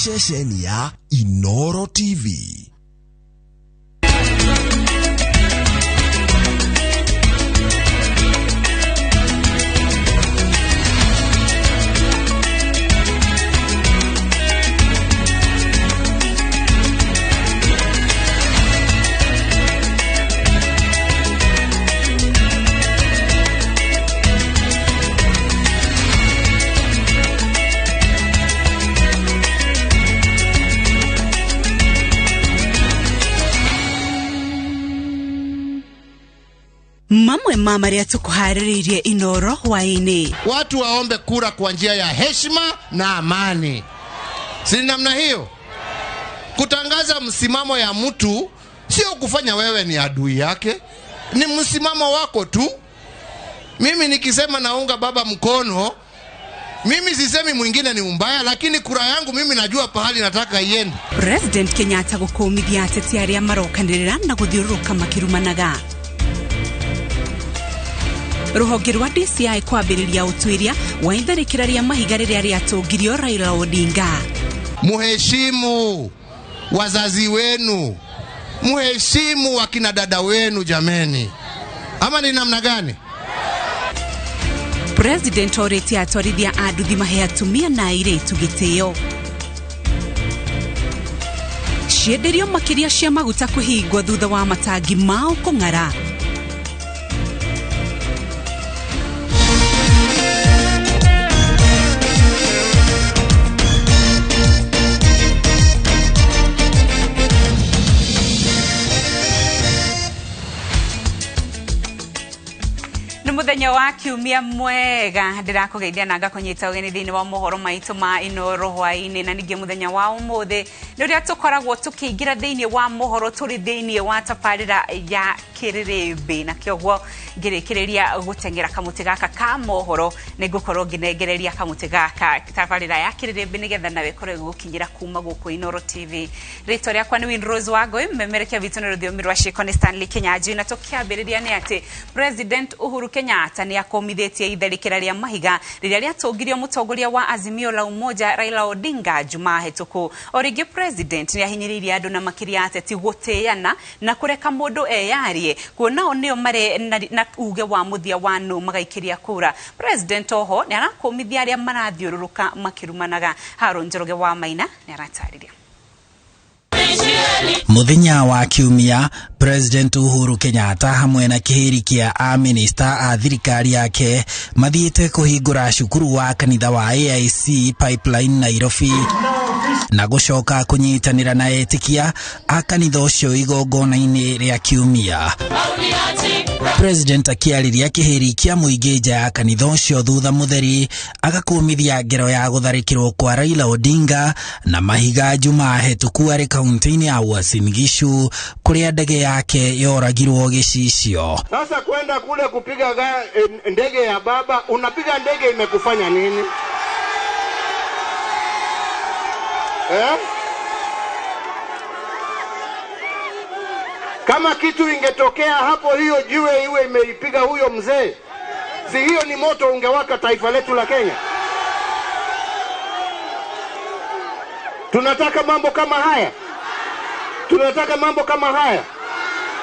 Ceceni ya Inoro TV. Mamwe ma marĩa tũkũharĩrĩirie Inoro hwaĩ-inĩ. Watu waombe kura kwa njia ya heshima na amani, si namna hiyo? Kutangaza msimamo ya mtu sio kufanya wewe ni adui yake, ni msimamo wako tu. Mimi nikisema naunga baba mkono, mimi sisemi mwingine ni umbaya, lakini kura yangu mimi najua pahali nataka iende. President Kenyatta gũkũmithia ateti arĩa marokanĩrĩra na gũthiũrũrũka makĩrumanaga. Rũhonge rwa DCI kwambĩrĩria ũtuĩria wa itharĩkĩra rĩa mahiga rĩrĩa rĩatũngirio Raila Odinga. Muheshimu wazazi wenu, muheshimu wakina dada wenu jameni, ama ni namna gani? President orĩtie atwarithia a nduthi mahe atumia na airĩtu gĩtĩo. Cienderio makĩria cia maguta kũhingwo thutha wa matangi mao kũng'ara. Mũthenya wa kiumia mwega ndĩrakũgeithia na ngakũnyita ũgeni thĩinĩ wa mohoro maitũ ma Inoro hwaĩ-inĩ, na ningĩ mũthenya wa ũmũthĩ nĩ ũrĩa tũkoragwo tũkĩingĩra thĩinĩ wa mohoro tũrĩ thĩinĩ wa tabarĩra ya kĩrĩrĩmbĩ, na kĩoguo ngĩrĩkĩrĩria gũteng'era kamũtĩ gaka ka mohoro nĩ ngũkorwo ngĩnengereria kamũtĩ gaka tabarĩra ya kĩrĩrĩmbĩ nĩgetha nawe ĩkorwo ĩgũkinyĩra kuma gũkũ Inoro TV. Rĩtwa rĩakwa nĩ Winrose Wangũi, mmemerekia witũ nĩ rũthiomi rwa ciĩko nĩ Stanley Kinyanjui, na tũkĩambĩrĩria nĩ atĩ President Uhuru Kenyatta nĩ akomithĩtie itharĩkĩra rĩa mahiga rĩrĩa rĩatũngirio mũtongoria wa Azimio la Umoja Raila Odinga Jumaa hĩtũku. O rĩngĩ President nĩ ahinyĩrĩirie andũ na makĩria ateti gũtĩana na kũreka mũndũ eyarie, kuona o nĩo marĩ na uge wa mũthia wa nũ magaikĩria kura. President oho nĩ arakũmithia arĩa marathiũrũrũka makĩrumanaga. Haron Njoroge wa Maina nĩ aratarĩria. Muthenya wa kiumia President Uhuru Kenyatta hamwe na kĩhĩri kĩa a-minista a thirikari yake mathiĩte kũhingũra cukuru wa kanitha wa AIC Pipeline Nairobi na gũcoka kũnyitanĩra na etĩkia a kanitha ũcio igongona-inĩ rĩa kiumia. President akĩarĩria kĩhĩri kĩa mũingĩ nja ya kanitha ũcio thutha mũtheri agakũmithia ngero ya gũtharĩkĩrwo kwa Raila Odinga na mahiga Jumaa hĩtũku arĩ kaunti-inĩ ya Uasin Gishu kũrĩa ndege yake yoragirwo gĩcicio. Sasa kwenda kule kupiga ndege ya baba, unapiga ndege imekufanya nini? Eh? Kama kitu ingetokea hapo, hiyo jiwe iwe imeipiga huyo mzee, si hiyo ni moto ungewaka taifa letu la Kenya? Tunataka mambo kama haya? Tunataka mambo kama haya?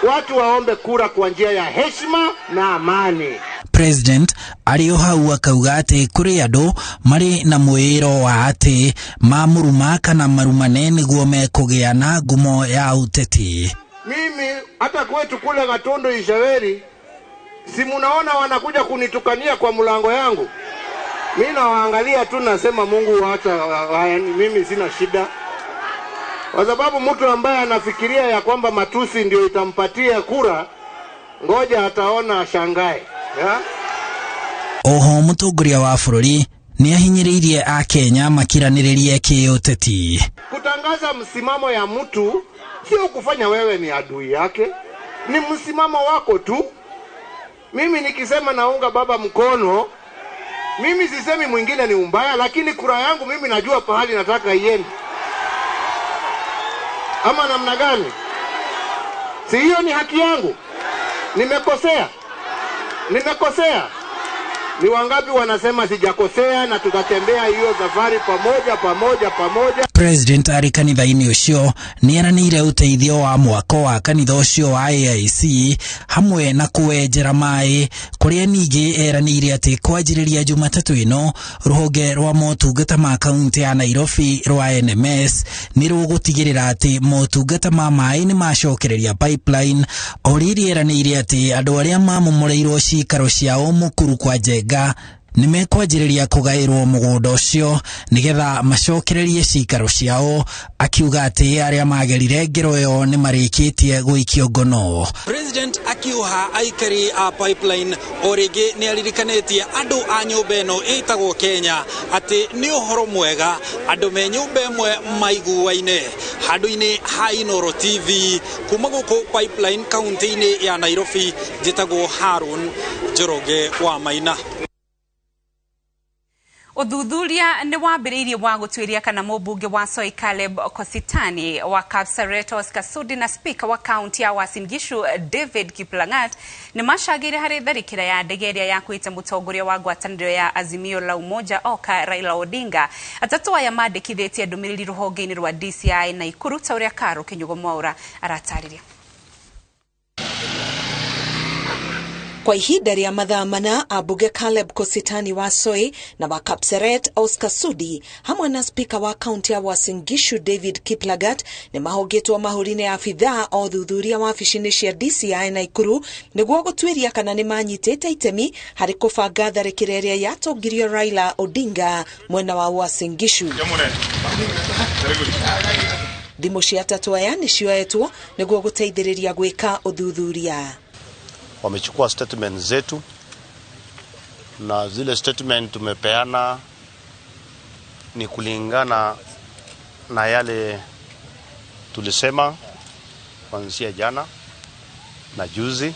Watu waombe kura kwa njia ya heshima na amani. President arĩ o hau akauga atĩ kũrĩ andũ marĩ na mwĩĩro wa atĩ mamũruma kana marumane nĩguo mekũgĩa na ngumo ya ũteti. Mimi hata kwetu kule Gatundu Ishaweri, si munaona wanakuja kunitukania kwa mlango yangu. Mimi nawaangalia tu nasema Mungu waacha, mimi sina shida. Kwa sababu mtu ambaye anafikiria ya kwamba matusi ndio itampatia kura, ngoja ataona ashangae. Ya? Oho mũtongoria wa bũrũri nĩ ahinyĩrĩirie Akenya makiranĩrĩrie kĩũteti. Kutangaza msimamo ya mtu sio kufanya wewe ni adui yake, ni msimamo wako tu. Mimi nikisema naunga baba mkono, mimi sisemi mwingine ni umbaya, lakini kura yangu mimi najua pahali nataka iende. Ama namna gani? Si hiyo ni haki yangu? Nimekosea? Nimekosea? Ni wangapi wanasema sijakosea na tutatembea hiyo safari pamoja pamoja pamoja? President arĩ kanitha-inĩ ũcio nĩeranĩire ũteithio wa mwako wa kanitha ũcio wa AIC hamwe na kũwenjera maĩ, kũrĩa ningĩ eranĩire atĩ kwanjĩrĩria Jumatatũ ĩno rũhonge rwa motungata ma kaunti ya Nairobi rwa NMS nĩ rũgũtigĩrĩra atĩ motungata ma maĩ nĩ macokereria pipeline. O rĩrĩ eranĩire atĩ andũ arĩa mamomoreirwo cikaro ciao Mukuru kwa Njenga nĩ mekwanjĩrĩria kũgaĩrwo mũgũnda ũcio nĩgetha macokererie cikaro ciao, akiuga atĩ arĩa magerire ngero ĩyo nĩ marĩkĩtie gũikio ngono. President akiuha aikari a pipeline o rĩngĩ nĩ aririkanĩtie andũ a nyũmba ĩno ĩtagwo Kenya atĩ nĩ ũhoro mwega andũ me nyũmba ĩmwe maiguaine. Handũ-inĩ ha Inooro TV kuma gũkũ Pipeline kaunti-inĩ ya Nairobi, njĩtagwo Harun Njoroge wa Maina. Ũthuthuria nĩ wambĩrĩirie wa gũtuĩria kana mũmbunge wa Soy Caleb Kositany wa Kapseret Oscar Sudi na speaker wa kaunti ya Uasin Gishu David Kiplangat nĩ macangĩire harĩ tharĩkĩra ya ndege ĩrĩa yakuĩte mũtongoria wa ngwatanĩro ya Azimio la Umoja OKA Raila Odinga. Atatũ aya mandĩkithĩtie ndũmĩrĩri rũhonge-inĩ rwa DCI Naikuru ta ũrĩa Karo Kinyugo Mwaura aratarĩria. Kwa ihinda rĩa mathaa mana, ambunge Caleb Kositany wa Soy na wa Kapseret Oscar Sudi hamwe na spika wa kaunti ya Uasin Gishu David Kiplagat nĩ mahũngĩtwo mahũri-inĩ ya abithaa o thuthuria wabici-inĩ cia DCI Naikuru nĩguo gũtuĩria kana nĩ manyitĩte itemi harĩ kũbanga tharĩkĩra ĩrĩa yatongirio Raila Odinga mwena wa Uasin Gishu. Thimũ cia atatũ aya nĩ cioetwo nĩguo gũteithĩrĩria gwĩka ũthuthuria. Wamechukua statement zetu na zile statement tumepeana ni kulingana na yale tulisema kuanzia jana na juzi.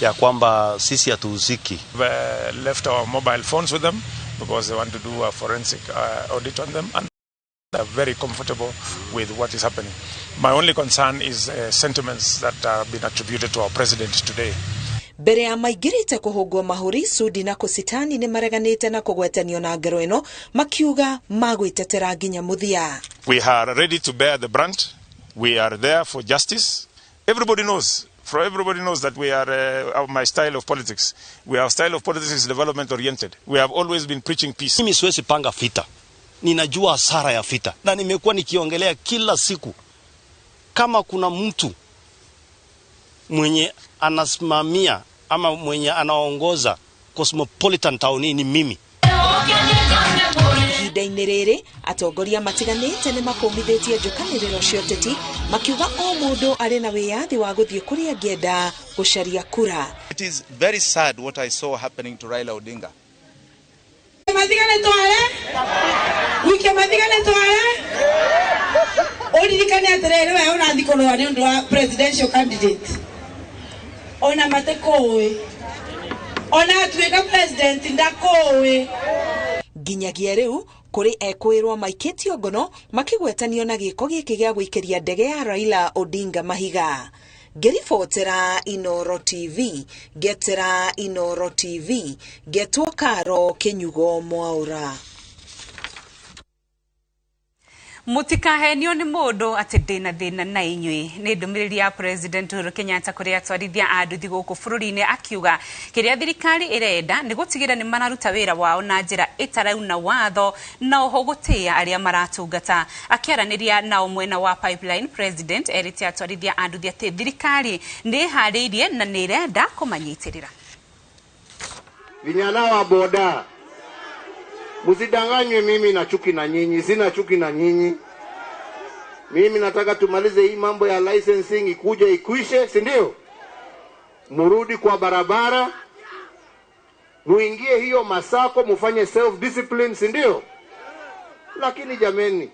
Ya kwamba sisi hatuhusiki. We left our mobile phones with them because they want to do a forensic audit on them, and they're very comfortable with what is happening. My only concern is sentiments that have been attributed to our president today. Mbere ya maingĩrĩte kũhũngwo mahũri, Sudi na Kositany nĩ mareganĩte na kũgwetanio na ngero ĩno makiuga magwĩtetera nginya mũthia. We are ready to bear the brunt. We are there for justice. Everybody knows. For everybody knows that we are my style of politics. We our style of politics is development oriented. We have always been preaching peace. Mimi siwezi panga vita. Ninajua hasara ya vita na nimekuwa nikiongelea kila siku. Kama kuna mtu mwenye anasimamia ama mwenye anaongoza Cosmopolitan Town ni mimi. Ihinda-inĩ rĩrĩ atongoria matiganĩte nĩ makũmithĩtie njũkanĩrĩro cia ũteti makiuga o mũndũ arĩ na wĩyathi wa gũthiĩ kũrĩa angĩenda gũcaria kura. It is very sad what I saw happening to Raila Odinga. Mathigane tware wike mathigane tware uririkane atiriri we urathi kurua ni undu wa presidential candidate ona matekuwi ona atuika president ndakuwi. Nginyagia riu kuri ekwirwo maikĩtio ngono makĩgwetanio na gĩko gĩkĩ gĩa gũikĩria ndege ya Raila Odinga mahiga. Ngĩribotera Inooro TV, ngetera Inooro TV, ngetwo Karo Kinyugo Mwaura. Mutikahenio nĩ mũndũ atĩ ndĩna thĩna na inyuĩ. Nĩ ndũmĩrĩri ya President Uhuru Kenyatta kũrĩ atwarithia a nduthi gũkũ bũrũri-inĩ akiuga kĩrĩa thirikari ĩrenda nĩ gũtigĩrĩra nĩ mararuta wĩra wao na njĩra ĩtarauna watho na oho gũtĩĩa arĩa maratungata. Akĩaranĩria nao mwena wa Pipeline, President erĩte atwarithia a nduthi atĩ thirikari nĩ ĩharĩirie na nĩ ĩrenda kũmanyitĩrĩra. Vijana wa boda, msidanganywe mimi na chuki na nyinyi, sina chuki na nyinyi. Mimi nataka tumalize hii mambo ya licensing ikuje ikwishe, si ndio? Murudi kwa barabara, muingie hiyo masako, mufanye self discipline, si ndio? Lakini jameni,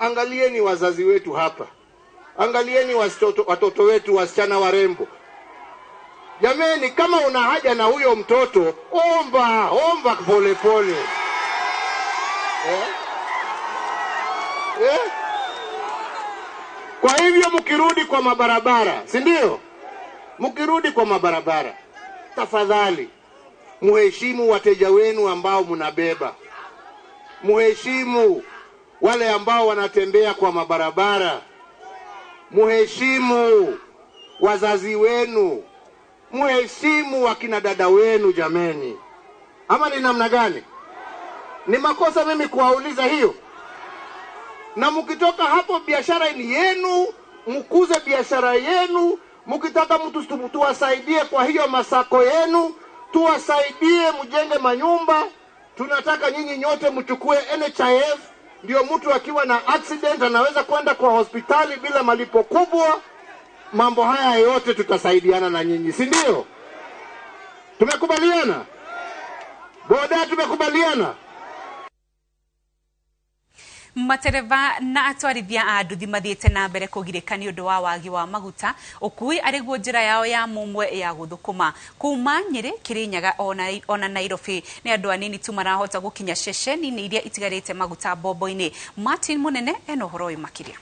angalieni wazazi wetu hapa. Angalieni watoto wetu wasichana warembo. Jameni, kama una haja na huyo mtoto, omba pole pole. Kwa hivyo mkirudi kwa mabarabara, si ndio? Mkirudi kwa mabarabara, tafadhali muheshimu wateja wenu ambao mnabeba, muheshimu wale ambao wanatembea kwa mabarabara, muheshimu wazazi wenu, muheshimu wakina dada wenu. Jameni, ama ni namna gani? Ni makosa mimi kuwauliza hiyo? Na mkitoka hapo, biashara ni yenu, mkuze biashara yenu. Mkitaka mtu tuwasaidie kwa hiyo masako yenu, tuwasaidie mjenge manyumba. Tunataka nyinyi nyote mchukue NHIF, ndio mtu akiwa na accident anaweza kwenda kwa hospitali bila malipo kubwa. Mambo haya yote tutasaidiana na nyinyi, si ndio? Tumekubaliana? Boda, tumekubaliana? Matereba na atwarithia a nduthi mathiĩte na mbere kũgirĩka nĩ ũndũ wa wagi wa maguta ũkui arĩguo njĩra yao ya mũmwe ya gũthũkũma kuma Nyĩrĩ, Kĩrĩnyaga ona Nairobi. Nĩ andũ anini tu marahota gũkinya ceceni-inĩ iria itigarĩte maguta mbombo-inĩ. Martin Mũnene ena ũhoro ũyũ makĩria.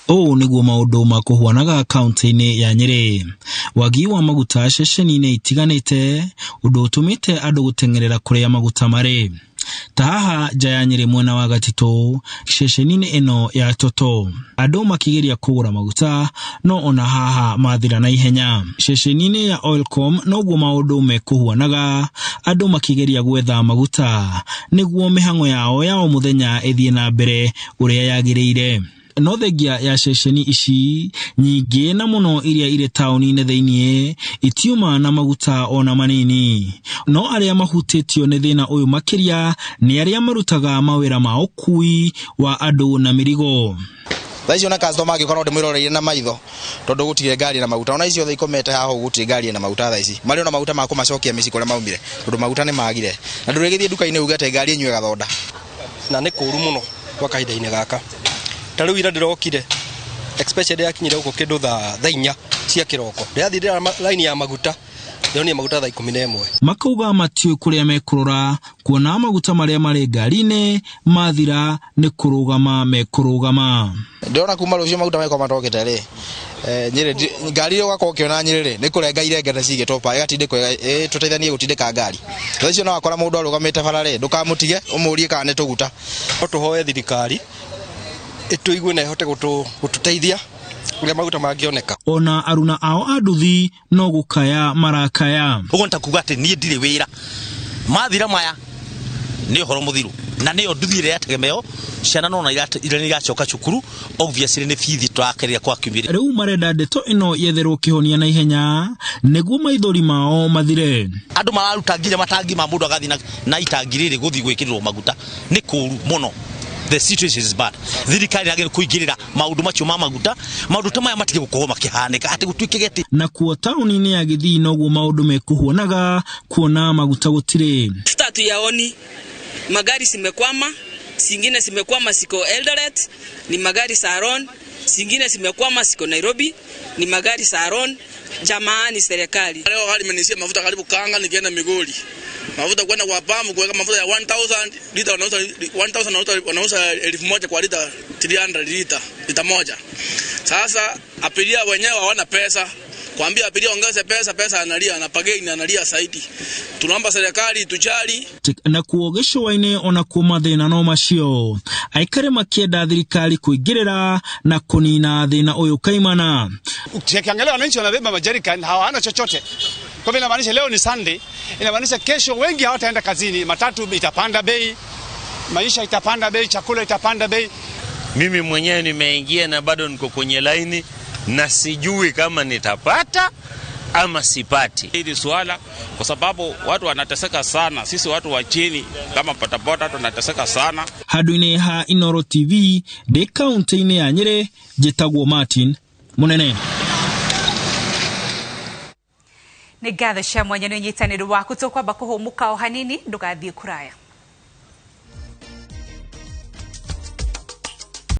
Ũũ nĩguo maũndũ makũhuanaga kaunti-inĩ ya Nyĩrĩ. Wagi wa maguta ceceni-inĩ itiganĩte, ũndũ ũtũmĩte andũ gũteng'erera kũrĩa maguta marĩ. Ta haha nja ya Nyĩrĩ mwena wa Gatitũ, ceceni-inĩ ĩno ya Toto, andũ makĩgeria kũgũra maguta no ona haha mathira na ihenya. Ceceni-inĩ ya Oilcom noguo maũndũ mekũhuanaga, andũ makĩgeria gwetha maguta nĩguo mĩhang'o yao ya o mũthenya ĩthiĩ na mbere ũrĩa yagĩrĩire. No thengia ya ceceni ici nyingĩ na mũno iria irĩ taũni-inĩ thĩiniĩ itiuma na maguta ona manini. No arĩa mahutĩtio nĩ thĩna ũyũ makĩria nĩ arĩa marutaga mawĩra ma ũkui wa andũ na mĩrigo. Thaa ici ona customer angĩkorwo no ndĩmwĩroreire na maitho tondũ gũtirĩ ngari na maguta, ona ici othe ikomete haha ũguo gũtirĩ ngari na maguta. Thaa ici marĩ ona maguta ma kũmacokia mĩciĩ kũrĩa maumire tondũ maguta nĩ magire, na ndũrĩgĩthiĩ nduka-inĩ uge atĩ ngari ĩnyue gathonda. Na nĩ kũũru mũno gwa kahinda-inĩ gaka. Ta rĩu ira ndĩrokire, especially yakinyire gũkũ kĩndũ thaa 4 cia kĩroko, ndĩrathiĩ line ya maguta, ndĩronire maguta thaa 11. Makauga matiũĩ kũrĩa mekũrora kuona maguta marĩa marĩ ngari-inĩ mathira nĩ kũrũgama mekũrũgama. Ndĩrona kuma rũciũ maguta megũkorwo matokete rĩ, Nyĩrĩ ngari ĩyo ũgakorwo ũkĩona Nyĩrĩ rĩ, nĩ kũrenga irengete cigĩtopa ĩgatindĩkwo, tũteithanie gũtindĩka ngari. Thaa icio no wakora mũndũ arũgamĩte bara rĩ, ndũkamũtige ũmũrie kana nĩ tũguta. No tũhoe thirikari ĩtũigue na ĩhote gũtũteithia ũrĩa maguta mangĩoneka. Ona aruna ao a nduthi no gũkaya marakaya. Ũguo nĩ ta kuga atĩ niĩ ndirĩ wĩra, mathira maya nĩ ũhoro mũthiru, na nĩyo nduthi ĩrĩa yategemeo ciana nona iria iracoka cukuru, obviously nĩ bithi tũrakeria kwa kiumia. Rĩu marenda ndeto ĩno yetherwo kĩhonia na ihenya nĩguo maithori mao mathire. Andũ mararuta nginya matangi ma mũndũ agathiĩ na itangi rĩrĩ gũthiĩ gwĩkĩrĩrwo maguta, nĩ kũũru mũno. The situation is bad. Thirikari yagĩrĩirwo kũingĩrĩra maũndũ macio ma maguta, maũndũ ta maya matige gũkorwo makĩhanĩka atĩ gũtuĩke atĩ. Na kuo taũni-inĩ ya Gĩthii noguo maũndũ mekũhuanaga kuona maguta gũtirĩ. Mafuta hatuyaoni, magari zimekwama, zingine zimekwama ziko Eldoret, ni magari Saron, zingine zimekwama ziko Nairobi, ni magari Saron. Jamani serikali. Leo hali imenishia mafuta karibu Kanga, nikienda Migori. Mafuta kwenda kwa pamu kuweka mafuta ya 1000 lita wanauza 1000 wanauza 1000 kwa lita 300 lita, lita moja. Sasa abiria wenyewe hawana pesa. Kuambia abiria ongeze pesa, pesa analia, anapageni analia zaidi. Tunaomba serikali tujali. Na kuo gĩcũa-inĩ ona kuo mathĩna no macio. Aikari makĩenda thirikari kũingĩrĩra na kũnina thĩna ũyũ kaimana. Ukiangalia wananchi wanabeba majerrican hawana chochote. Kwa hivyo inamaanisha leo ni Sunday, inamaanisha kesho wengi hawataenda kazini, matatu itapanda bei, maisha itapanda bei, chakula itapanda bei. Mimi mwenyewe nimeingia na bado niko kwenye laini na sijui kama nitapata ama sipati. Hili swala kwa sababu watu wanateseka sana, sisi watu wa chini kama patapota tunateseka sana. Handũ-inĩ ha Inooro TV ndĩ kaunti-inĩ ya Nyĩrĩ, njĩtagwo Martin Mũnene. Nĩ ngatho cia mwanya nĩ ũnyitanĩri waku, tũkwamba kũhũmũka o hanini, ndũgathiĩ kũraya.